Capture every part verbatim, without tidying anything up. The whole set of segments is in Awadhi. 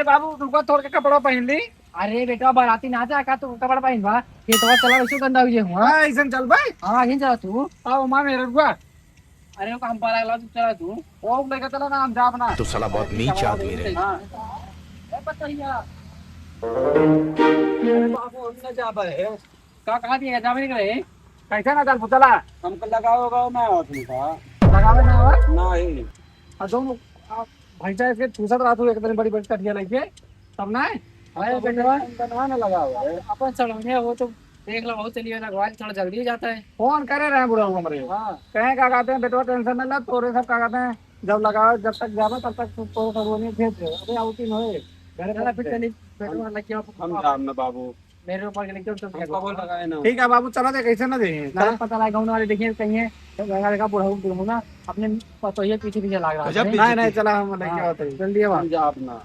बाबू, रुका, तोर के कपड़ा पहिन ली। अरे बेटा, बाराती ना जा का, तू कपड़ा पहिन बा? ये तो चला, वैसे गंदा हो जाए हुआ। हाँ, ऐसन चल भाई। हाँ, यहीं चला तू। आओ माँ मेरे रुका। अरे रुका, हम पाला ला, तू चला तू। ओ, लेके चला ना, हम जाब ना। तो साला बहुत नीच आदमी रहे। हाँ। ए, बताइए। अरे बाबू, हम ना जाबे। का कहा दिया, जाबे नहीं करे? कैसे ना चल, चला। हमको लगाओ, लगाओ ना, आदमी का। लगावे ना आवे? नहीं। आ, जौन, आ, भैंसा इसके चूसत रहत हूँ, एक दिन बड़ी बड़ी टटिया लेके, तब ना है? अरे, अपन बेटवा। अपन सड़ौनिया हो तो देख लो, बहुत चलिए ना, गाड़ी थोड़ा जल्दी हो जाता है। फोन करे रहे बुढ़ऊ हमरे। हाँ। कहे का कहते हैं, "बेटवा टेंशन न ले, तोरे सब का कहते हैं, जब लगावे, जब तक जावे, तब तक तो, तो सड़ौनिया भेज दे।" अबे आउटिंग होए, घर चला, फिर चली, बेटवा लग गया। हम जाब ना बाबू। मेरे ऊपर के लेके चल, हम कबूल लगाए ना। ठीक है बाबू, चला दे, कैसे ना दे। चला, पता लगा, गाँव वाले देखिए, कहीं है, तो लगा, लगा, बुढ़ऊ, बुढ़ऊ ना, अपने पतोहिया पीछे पीछे लाग रहा है। गजब नहीं, नहीं, चला, हम लेके हाँ, आते हैं। जल्दी आवा। हम जाब ना।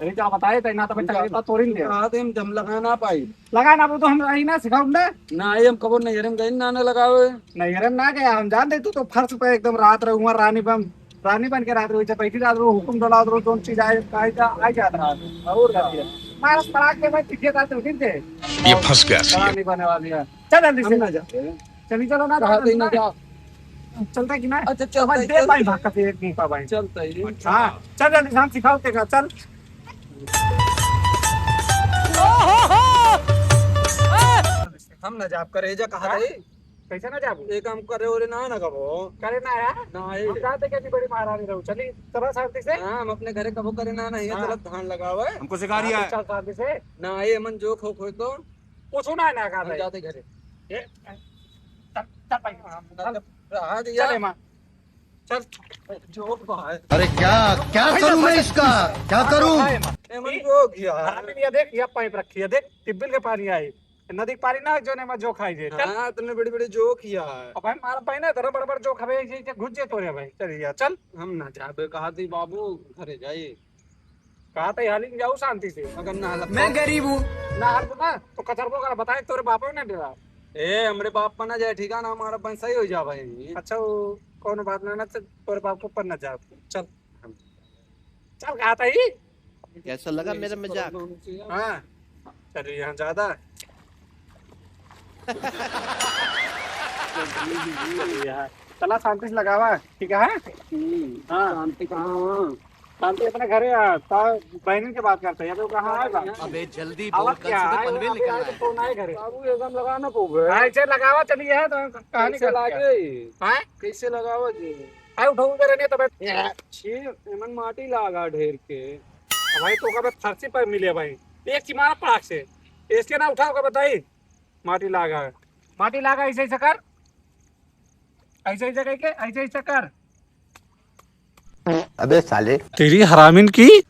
अरे, जा बताए, तो ना तो हम बेटा, जाब ना। तोरी ले। कहा थे, हम जम लगा ना पाई। लगा ना, वो तो हम आई ना, सिखाऊं ना। ना, ये हम कबूल नहीं, हम गए ना, ना लगावे। नहीं, हम ना गया, हम जान दे, तू तो फर्श पे एकदम रात रहूंगा, रानी बम रानी बन के रात रहो, जब बैठी रात रहो, हुकुम डोलावत रहो, जौन चीज आए, आए जा, आए जात रहा। और का दिया? मारस पड़ाक के भाई, पीछे रात उठिन थे। ये फंस गया सी। रानी बने वाली है। चल जल्दी हम से। ना जाते हैं। चली चलो ना, कहा चल थे ना ना। जा। चलता कि ना? अच्छा, चलता भाई, ही, दे चलता भाई, ही। भाग का से एक मुंह का भाई। चलता ही। हाँ, चल जल्दी से, हम सिखाओ तेरा, चल। हम ना जाब करे, जा कहा हाँ? थे? कैसे ना जाबू? ये काम करे ओरे ना, ना कबो। करे ना यार? ना, ये। हम कहते कि अभी बड़ी महारानी रहू। चली, चला शांति से। हाँ, हम अपने घरे कबो करे ना, ना, ये हाँ। चलत धान लगावे। हमको सिखा रही हाँ, है। चल शांति से। ना, ये मन जो खो, खो तो। कुछ ना, ना कहते। हम जाते घरे। ये, चल, चल भाई, हम ना चल। तो रहा दिया। चल, माँ। चल। जो बाहर। अरे क्या, क्या करूं मैं इसका? क्या करूं? ए, मन को हो गया। हाँ, ये देख, ये पाइप रखी है, देख, टिब्बल के पानी आई। नदी के पानी ना, जोने में जोंक आई जे। चल। हाँ, तुमने बड़ी बड़ी जोंक किया है। अब भाई मार पाई ना, इतना बड़ा बड़ा जोंक हवे, जे, जे घुस जे तोरे भाई। चल यार, चल। हम ना जाबे, कहा थी बाबू, घरे जाई। कहा था हाली में जाऊ शांति से। अगर ना हालत मैं तो? गरीब हूँ। ना हाल ना, तो कचरबो कर बताए, तोरे बापो ने डरा। ए, हमरे बाप पर ना जाए, ठीक है ना, हमारा बन सही हो जा भाई। अच्छा, वो कौन बात ना, ना, चल, तोरे बाप को पर ना जा। चल। चल, कहा था ही। कैसा लगा मेरा मजाक? हाँ, चलिए, यहाँ ज्यादा है। यहाँ, चला, शांति से लगावा, ठीक है? हम्म, हाँ। शांति कहाँ, हाँ। शांति अपने घरे आ, ता-, बहनिन के बात करते हैं, अबे वो कहाँ है बा? अबे जल्दी बोल, कल से तो पनवेल निकलना है। फोन आए घरे। बाबू, ये काम लगा ना पाऊबे। हाँ, इसे लगावा, चलिए, है तो कहानी कैसे लागे? हाँ? कैसे लगावा जी? अरे उठाऊ करे नहीं तबे। छी, एमन माटी लागा ढेर के। अब भाई तो का फरसी पर मिले भाई। एक चिमारा पाक से। इसके ना उठाओ का बताई। माटी लागा। माटी लागा ऐसे ऐसे कर। ऐसे ऐसे करके, ऐसे ऐसे कर। अबे साले। तेरी हरामिन की।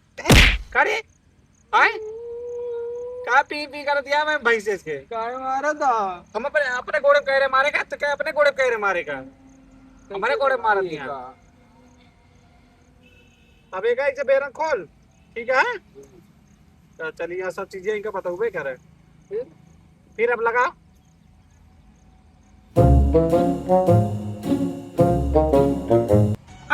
करे? आए? का पी पी कर दिया मैं भैंस इसके? काहे मारा था? हम अपने, अपने गोड़े कह रहे मारेगा, तो क्या अपने गोड़े कह रहे मारेगा? हमारे गोड़े मार दिया। अब एक, एक से बेरंग खोल, ठीक है? तो चलिए, यहाँ सब चीजें इनका बताऊबे करे। फिर? फिर अब लगा।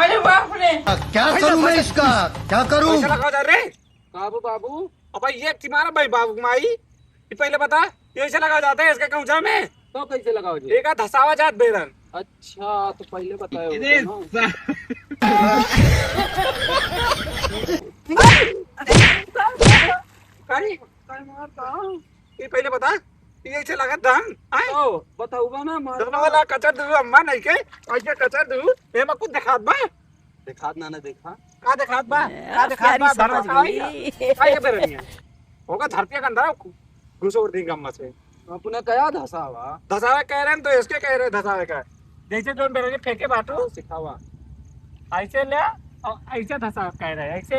अरे बाप रे! क्या करूं मैं इसका? क्या करूं? कैसे लगा जा रे? बाबू, बाबू। अब ये तुम्हारा भाई बाबू माई, ये पहले बता, ये ऐसे लगा जाता है इसके कौचा में? तो कैसे लगाओ जी? एक हाथ धसावा जात बेरन। अच्छा, तो पहले बताया अरे होता ना। सा- काई? काई मारता? ये पहले बता, ये ऐसे लगा दम, आए? तो बताऊबा ना, मार दोनों वाला कचर दू, अम्मा नहीं के, ऐसे कचर दू, ये मैं कुछ दिखात बा? देखात ना, ना देखा। का देखात बा? ए, का देखात बा? समझ गई। का ये बेरनिया? होगा धरती के अंदर घुसोर दी गम्मा से। अपने कया धसावा? धसावे कह रहे हैं तो इसके कह रहे धसावे का। जैसे जोन बेरनिया फेंके बाटू। सिखावा। ऐसे ले और ऐसे धसावे कह रहे हैं, ऐसे।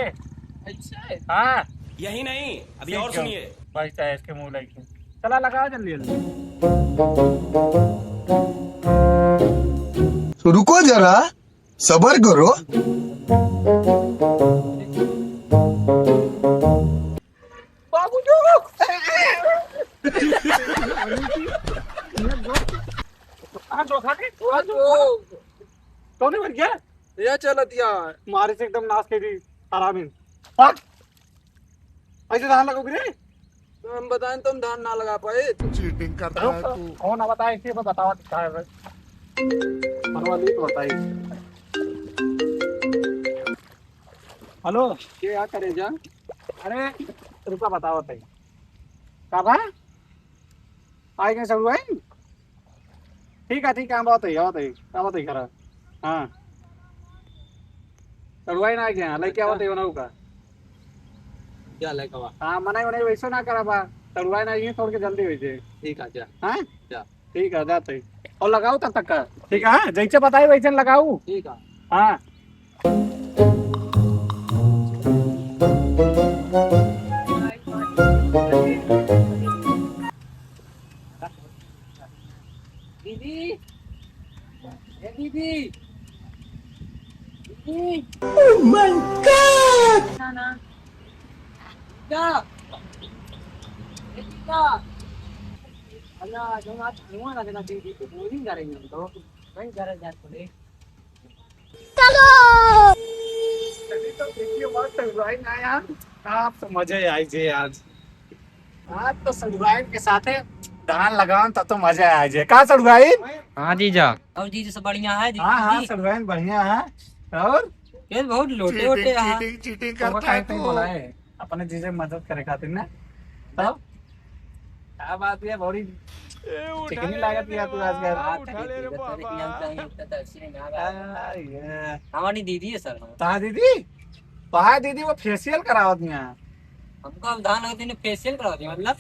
ऐसे? हाँ। यही नहीं, अभी और सुनिए। भाई साहब इसके मुंह लगी। चला लगाओ जल्दी जल्दी। रुको जरा। सबर करो। बाबू जो। हाँ, धोखा दे। कौन है मर गया? ये चलत यार। मारे से एकदम नाश कर दी, हरामी। हट। ऐसे धान लगाओगे रे? तो हम बताएं, तुम धान ना लगा पाए। चीटिंग करता है तू। कौन ना बताए, इसी में बताओ, क्या है भाई? मनवा नहीं तो बताइए। हेलो। के का करे जा? अरे, रुका, बताओ तई। का बा? आइ गए सड़ुआइन? ठीक है, ठीक है, हम आवत ही, आवत ही, आवत ही घरा। हाँ। सड़ुआइन आइ गए, लइके आवत ही, ओनहु का। जा लइके आवा। हाँ, मना, मना वैसे ना करा बा। सड़ुआइन आइ गए, छोड़ के जल्दी होइ जाए। ठीक है, जा। हाँ? जा। ठीक है, जात ही। और लगाओ तब तक का। ठीक है, हाँ, जैसे बताई वैसे लगाओ। ठीक है। हाँ। दीदी, ए दीदी, दीदी। Oh my God! ना, ना। क्या? ए दीदा। अल्लाह, जो आज हनुमान आ गया दीदी, तो बोलिंग करेंगे हम तो। वहीं घर जा पड़े। चलो। तभी तो देखिए, मस्त सड़ुआइन आया। आप तो मजे आई जे आज। आज तो सड़ुआइन के साथे धान लगावन, तब तो मजा आई जे। का सड़ुआइन? हाँ जीजा। और जीजा सब बढ़िया है? हाँ, हाँ, सड़ुआइन बढ़िया है। और? ये बहुत लोटे वोटे है। चीटिंग, चीटिंग करता है तू। अपने जीजा मदद करे खातिर ना। तब? का बात है, बड़ी चिकनी लागत है तू आजकल। बात है, जीजा, तोरे के हम कहीं इतना दर्शन ना बा। आ, ये। हमारी दीदी है सर। ता दीदी? ता दीदी वो फेशियल करावत है। हमका हम धान लगते ने फेशियल करावत है, मतलब?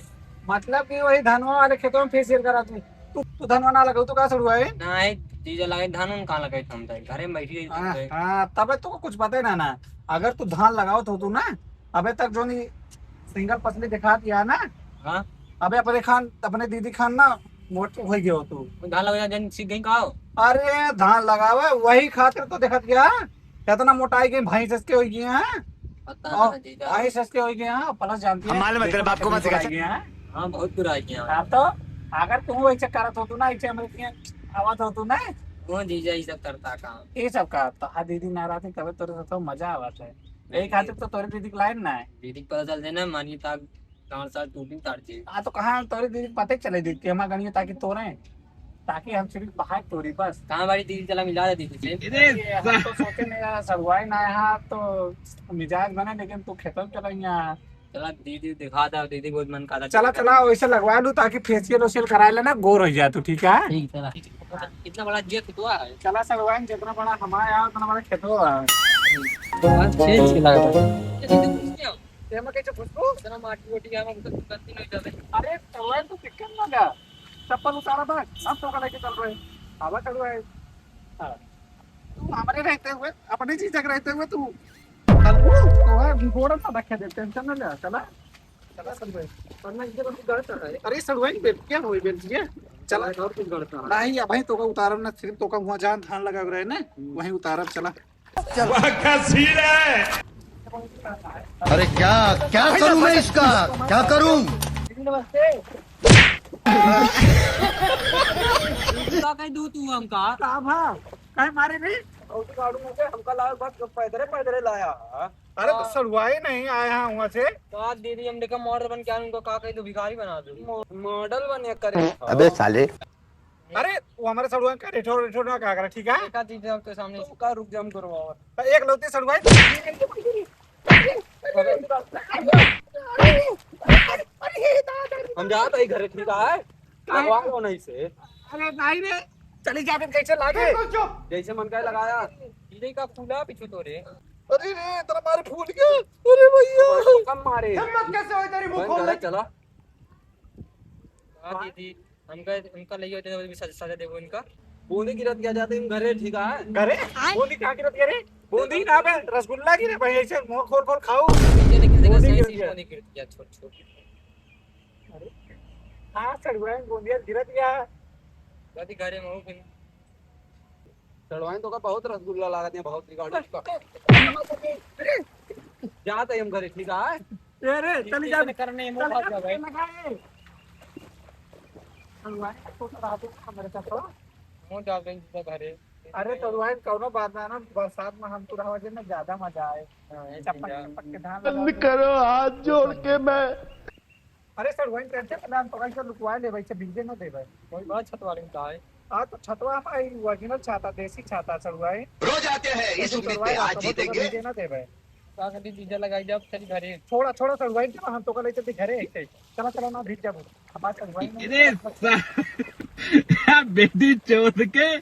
मतलब कि वही धनवा वाले खेतों में फेशियल करावत है। तू, तू धनवा ना लगाऊ तो का सड़ुआइन? ना, जीजा लगे धान उन कहाँ लगाई हम तो घरे में बैठी रही हाँ, हाँ, तबे तो कुछ पता ही ना, ना। अगर तू धान लगावत हो तू ना, अबे तक जो नहीं सिंगल पसली दिखात या ना। हाँ। अबे अपने खान, अपने दीदी खान ना मोट हो गयो तू। धान लगा जन सीख गई का हो? अरे धान लगावे वही खातिर तो दिखत गया। कितना मोटाई गई, भैंस इसके हो गई है। पता और ना जीजा। भैंस इसके हो गई है, प्लस जानती हम है, मालूम है, तेरे बाप को मत सिखा। गई है। हाँ, बहुत बुरा हो गया। अब तो अगर तू वही चक्कर हो तू ना, इसे हमरे के आवत हो तू ना। वो जीजा ये सब करता काम। ये सब का तो हाँ दीदी नाराज है, तबे तोरे से तो मजा आवत है। यही खातिर तो तोरे दीदी के लाइन ना है। दीदी के पता चल जाए ना, मानिए ताक गांड साल टूटी तार जी। आ तो कहाँ तोरे दीदी के पता ही चले दीदी के हमारे गणिये ताकि तोरे, ताकि हम सिर्फ बाहर तोरी बस। कहाँ बाड़ी दीदी, चला मिला दे दीदी से। अरे, हम तो सोचे नहीं यार, सड़ुआइन आया है तो मिजाज बने, लेकिन तू खेतों चला यहाँ। चला दीदी दिखा दे, दीदी बहुत मन का था। चला, चला, वैसे लगवा लूँ ताकि फेशियल वेशियल कराए लेना, गोर हो जाए तू, ठीक है? ठीक, चला। इतना बड़ा जिया खेतवा है। चला सड़ुआइन, जितना बड़ा हमारा यहाँ, उतना बड़ा खेतवा है। बहुत अच्छे, अच्छे लग रहा है। ये दीदी कुछ क्या? एमा कैसे घुसबो? इतना माटी वोटी यहाँ में गंदी नहीं जाते। अरे, चलवाइन तो दिक्कत ना ला। चप्पल उतारा बा, हम तो लेके चल रहे। आवा चलवाइन। हाँ। तू हमारे रहते हुए, अपने जीजा के रहते हुए तू चलबू, तो है, गोड़ ना रखे दे, टेंशन ना ले, चला। चला सड़ुआइन। पर मैं इधर उधर गलत है। अरे सड़ुआइन, बेल्ट क्या होई, बेल्ट ये? चला। और कुछ गलत है। नहीं, अबहीं तोका उतारब ना, सिर्फ तोका हुआ जान धान लगा रहे ना, हम्म। वहीं उतारब, चला। वाह, क्या सीन है। अरे क्या, क्या करूं मैं इसका, क्या करूं? का कह दू तू हमका? का भा? काहे मारे रे? और तू गाड़ू में से हमका लाया, बस पैदरे, पैदरे लाया। अरे तो सड़ुआइन आया हुआ से। का दीदी, हम देखा मॉडल बन के आए, उनको का कह दू, भिखारी बना दू। मॉ-, मॉडल बन के करे। अबे साले। अरे, वो हमारे सड़ुआइन का रेठो, रेठो ना का करे, ठीक है? एक आध चीज आपके सामने तो का रुक जा, हम करवाओ। तो एक लौती सड़ुआइन। हम जात ही घरे, ठीक है? लगवा लो नहीं से। अरे नहीं रे, चली जा फिर, कैसे लागे? जैसे मन का लगाया। दीदी का फूला पीछू तो रे। अरे रे, तेरा मारे फूल गया। अरे भैया। कम मारे। हिम्मत कैसे होई तेरी, मुंह खोल ले। चला। हाँ दीदी। हमका, हमका लइया होते तो भी सजा, सजा देबो इनका। बूंदी गिरत गया जाते इन घरे, ठीक है? घरे? आय। बूंदी कहाँ गिरत गया रे? बूंदी ना बे, रसगुल्ला गिरे भाई, ऐसे मुंह खोल खोल खाओ। ये लेकिन देखा, बूंदी सही गिरत से गया। बूंदी गिरत गया, छोट छोट। अरे, हाँ, सड़ुआइन बूंदी गिरत गया। कभी घरे में हो फिर। सड़ुआइन तो का बहुत रसगुल्ला लागत है, बहुत रिकॉर्ड इसका। जात ही हम घरे, ठीक है? ए रे, चली जा। करने में चल, भाग जा भाई। लगा ए। सड़ुआइन तो रहा तो हमारे साथ तो। हो जा भाई, घरे। अरे सड़ुआइन, कौनो बात ना, ना बरसात में हम तो रहवा जे ना ज्यादा मजा आए। हाँ, ये चपक चीज़ है। चपक के धान बंद लगा के। करो, हाथ जोड़ के मैं अरे सड़ुआइन, करते प्रधान तो कैसे लुकवा ले भाई, से भीजे ना दे भाई। कोई बात छतवारी में का है? आ तो छतवा हमारी ओरिजिनल छाता, देसी छाता सड़ुआइन। रोज आते हैं इस ऐसे उम्मीद सड़ुआइन पे, आप आज कबो तो जीतेंगे। भीजे ना दे भाई। का करी, जीजा लगाई जाओ, चली घरे। छोड़ा, छोड़ा सड़ुआइन के, हम तो कल चलते घरे ऐसे। चला, चला ना भीज जाबो। हमारे सड़ुआइन में अरे सा-, बेटी चोद के।